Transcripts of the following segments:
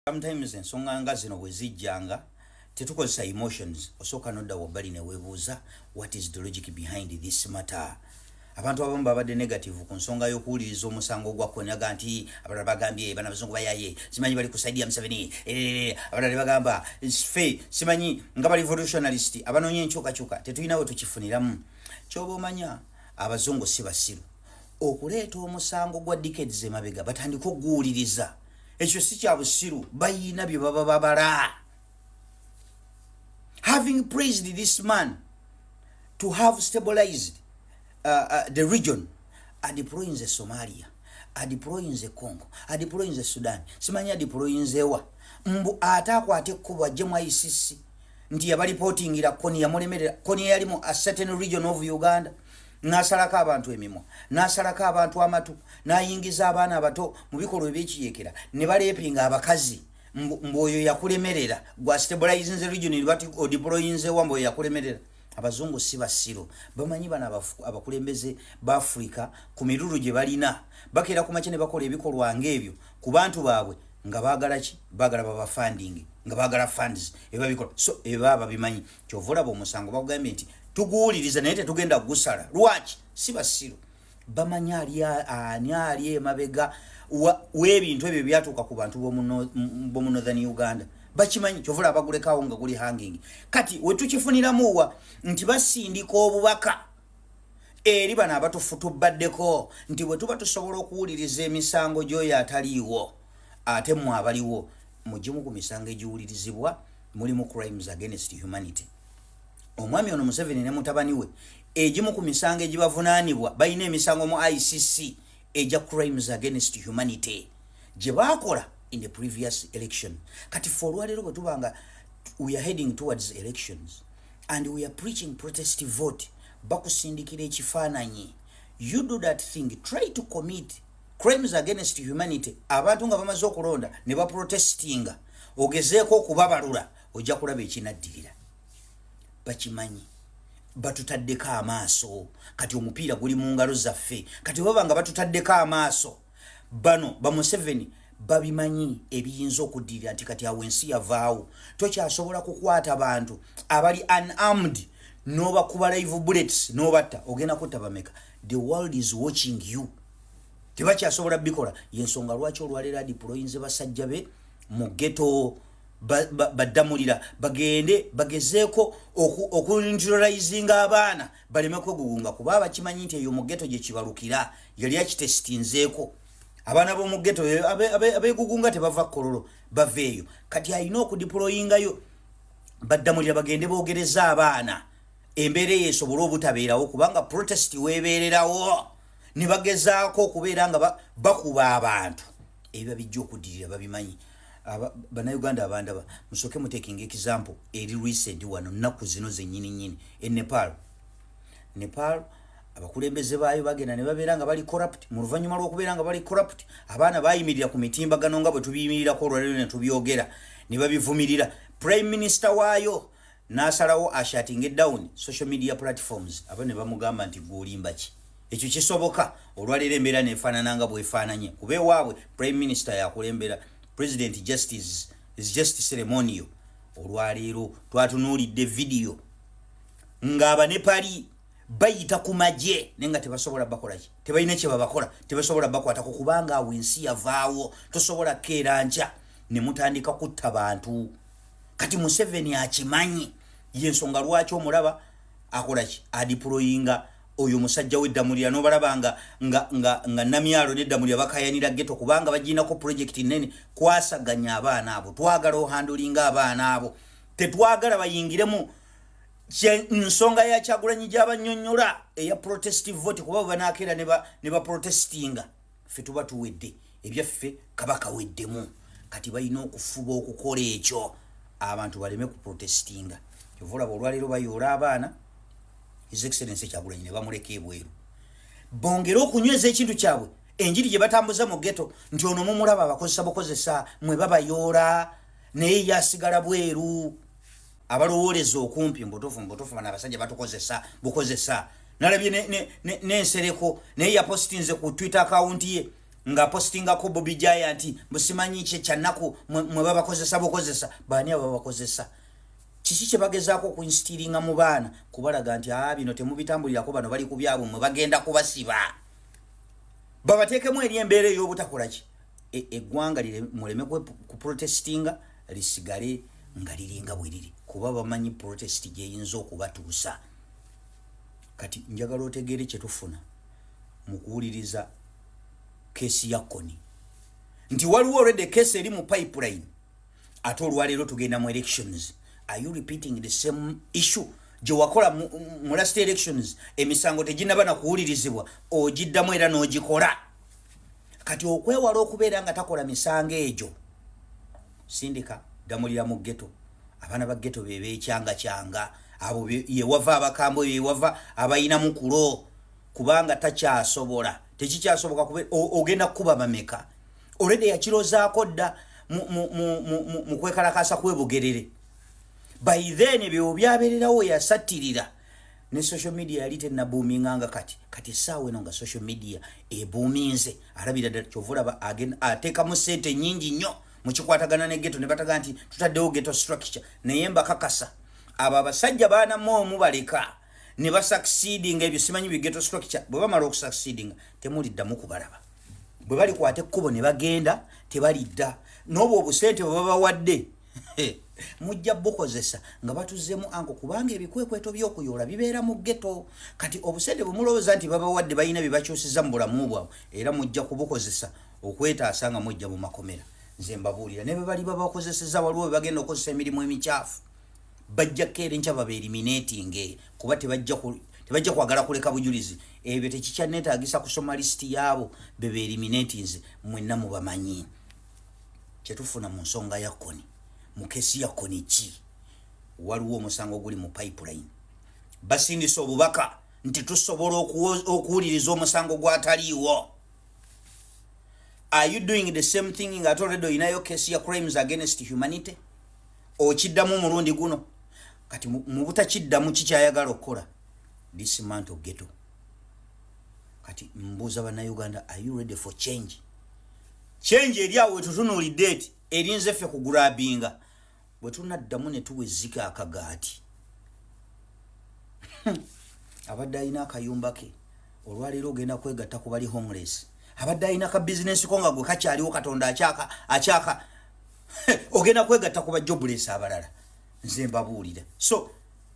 Sometimes ensonga nga zino bwe zijjanga, tetukozesa emotions. Osooka nodda wabbali ne weebuuza, "What is the logic behind this matter?" Abantu abamu babadde negative ku nsonga y'okuwuliriza omusango gwa Kony, aga nti abalala bagambye bana bazungu bayaye, simanyi bali ku side ya Museveni. Abalala bagamba ffe simanyi nga ba revolutionalist abanoonya enkyukakyuka tetulina we tukifuniramu. Kyoba omanya, abazungu si basiru okuleeta omusango gwa decades emabega batandike okuguwuliriza. Ekyo si kya busiru, bayina bye baba babala. Having praised this man to have stabilized the region, adeployinze Somalia, adeployinze Congo, adeployinze Sudan, simanyi adeployinzewa, mbu ate akwate ekkubo ajje mu ICC nti yabalipootingira Kony yamulemerera. Kony yali mu a certain region of Uganda, n'asalako abantu emimwa, n'asalako abantu amatu, n'ayingiza abaana abato mu bikolwa ebyekiyeekera ne baleepinga abakazi. Mbu oyo yakulemerera, gwa stabilizinze region, bati odeployinzewa? Mbu oyo yakulemerera. Abazungu si basiru, bamanyi bano abakulembeze ba Afrika ku mirulu gye balina bakeera ku makya ne bakola ebikolwa ng'ebyo ku bantu baabwe nga baagala ki? Baagala babafunding, nga baagala funds ebabikola. So ebaba babimanyi. Kyova olaba omusango bakugambye nti tuguwuliriza naye tetugenda kugusala. Lwaki? Si basiru, bamanyi ali ani ali emabega w'ebintu ebyo byatuuka ku bantu b'omu Northern Uganda. Bakimanyi, kyova olaba bagulekawo nga guli hanging. Kati wetukifuniramuwa nti basindika obubaka eri bano abatufutubaddeko nti bwe tuba tusobola okuwuliriza emisango gy'oyo ataliiwo, ate mmwe abaliwo. Mugimu ku misango egiwulirizibwa mulimu crimes against humanity. Omwami ono Museveni ne mutabani we, egimu ku misango egibavunaanibwa, balina emisango mu ICC egya crimes against humanity gye baakola in the previous election. Kati fe olwaleero bwe tuba nga we are heading towards elections and we are preaching protest vote, bakusindikira ekifaananyi, you do that thing, try to commit crimes against humanity, abantu nga bamaze okulonda ne baprotestinga, ogezeeko okubabalula, ojja kulaba ekinaddirira. Bakimanyi batutaddeko amaaso. Kati omupiira guli mu ngalo zaffe. Kati baba nga batutaddeko amaaso bano bamuseveni, babimanyi ebiyinza okuddirira nti kati awo ensi yavaawo, tokyasobola kukwata bantu abali unarmed n'obakuba live bullets n'obatta. Ogenda kutta bameka? The world is watching you. Tebakyasobola bikola. Yensonga lwaki olwaleero adeployinze basajja be mu ghetto, baddamulira bagende bagezeeko okuneutralizinga abaana baleme kwegugunga, kuba bakimanyi nti eyo mu ghetto gye kibalukira. Yali akitesitinzeeko abaana b'omu ghetto abeegugunga tebava Kololo, bava eyo. Kati alina okudeployingayo baddamulira bagende boogereza abaana, embeera eyo esobole obutabeerawo, kubanga protest weebeererawo ne bagezaako okubeera nga bakuba abantu, ebiba bijja okuddirira babimanyi. Bannayuganda abandaba, musooke mutekinga example eri recent wano nnaku zino zennyini nnyini e Nepal. Nepal abakulembeze baayo bagenda ne babeera nga bali corrupt. Mu luvannyuma lw'okubeera nga bali corrupt, abaana bayimirira ku mitimbagano nga bwe tubiyimirirako olwaleero ne tubyogera ne babivumirira. Prime minister waayo n'asalawo ashuttinge down social media platforms. Aba ne bamugamba nti gwolimba ki? Ekyo kisoboka? Olwaleero embeera nefaanana nga bwefaananye, kuba ewaabwe prime minister yakulembera, president justice is just ceremonial. Olwaleero twatunuulidde vidiyo ng'abanepali bayita ku magye naye nga tebasobola bakolaki, tebalina kyebabakola, tebasobola bakwatako, kubanga awo ensi yavaawo. Tosobola keera nkya ne mutandika kutta bantu. Kati Museveni akimanyi, yensonga lwaki omulaba akolaki? Adeployinga oyo musajja weddamulira nobalaba nga Namyalo neddamulira bakayanira ghetto, kubanga baginako project nene kwasaganya abaana abo. Twagala ohandlinga abaana abo, tetwagala bayingiremu nsonga ya Kyagulanyi gyabanyonyola eya protestive vote, kuba bwebanaakeera ne baprotestinga, ffe tuba tuwedde ebyaffe, kaba kaweddemu. Kati balina okufuba okukola ekyo abantu baleme kuprotestinga. Kyova olaba olwaleero bayoola abaana, His Excellence Kyagulanyi ne bamuleka ebweru, bongere okunyweza ekintu kyabwe, enjiri gye batambuza mu ghetto nti ono mumulaba abakozesa bukozesa, mwe babayoola naye yasigala bweru. Abalowooleza okumpi mbutuufu mbutuufu bano abasajja batukozesa bukozesa. Nalabye n'ensereko naye yapositinze ku Twitter account ye. Nga postingako Bobi Giant, musimanyi kye kyanaku mwe babakozesa bukozesa. Baani ababakozesa? Kiki kye bagezaako okuinstiringa mu baana? Kubalaga nti aa, bino temubitambulirako, bano bali ku byabwe, mwe bagenda kubasiba, babateekemu eri embeera ey'obutakola ki. Eggwanga muleme kuprotestinga, lisigale nga liringa bwe liri, kuba bamanyi protest gyeyinza okubatuusa. Kati njagala otegeere kyetufuna mu kuwuliriza case ya Kony, nti waliwo already case eri mu pipeline, ate olwaleero tugenda mu elections. Are you repeating the same issue gye wakola mu last elections? Emisango teginaba na kuwulirizibwa, ogiddamu era n'ogikola. Kati okwewala okubeera nga takola misango egyo, sindika Damulira mu ghetto. Abaana ba ghetto bebekyanga kyanga abo, yewava abakambwe, yewava abayina mukulo, kubanga takyasobola, tekikyasoboka. Ogenda kukuba bameka? Already yakirozaako dda mu kwekalakasa kwebugerere. By then ebyo byabeererawo, yasattirira ne social media yali tenabuuminganga. Kati essaawa eno nga social media ebuuminze, alabira ddala. Kyova olaba ateekamu sente nyingi nnyo mukikwatagana ne ghetto, ne bataga nti tutaddewo ghetto structure. Naye mbakakasa, abo abasajja baanamu omu baleka ne basucceedinga ebyo simanyi bi ghetto structure. Bwe bamala okusucceedinga, temuliddamu kubalaba. Bwe balikwata ekkubo ne bagenda, tebalidda. N'obwo obusente bwe babawadde mujja bukozesa nga batuzzemu anko, kubanga ebikwekweto by'okuyoola bibeera mu ghetto. Kati obusente bwe mulowooza nti babawadde balina bye bakyusiza mu bulamu bwabwe, era mujja kubukozesa okwetaasa nga mujja mu makomera. Nze mbabuulira, ne bwe bali babakozeseza, waliwo bwe bagenda okukozesa emirimu emikyafu, bajja keera enkya babeeliminatinge, kuba tebajja kwagala kuleka bujulizi. Ebyo tekikyanneetaagisa kusoma lisiti yaabo be beeliminatinze, mwenna mubamanyi. Kyetufuna mu nsonga ya Kony, mu case ya Kony ki? Waliwo omusango guli mu pipeline. Basindisa obubaka nti tusobola okuwuliriza omusango gwataliiwo. Are you doing the same thing nga ate already olinayo case ya crimes against humanity? Okiddamu omulundi guno. Kati mu butakiddamu, kikyayagala okukola dismantle ghetto. Kati mbuuza Bannayuganda, are you ready for change? Change eri awo wetutunuulidde eti erinze ffe kugrabinga. Bwe tunaddamu ne tuwa ezzika akagaati, abadde alina akayumba ke, olwaleero ogenda kwegatta ku bali homeless. Abadde alina ka bizinesi ko nga gwe kakyaliwo, Katonda akyaka akyaka, ogenda kwegatta ku ba jobless abalala. Nze mbabuulira. So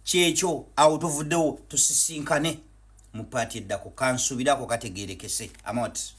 kyekyo awo, tuvuddewo, tusisinkane mu part eddako. Kansubirako kategerekese amot.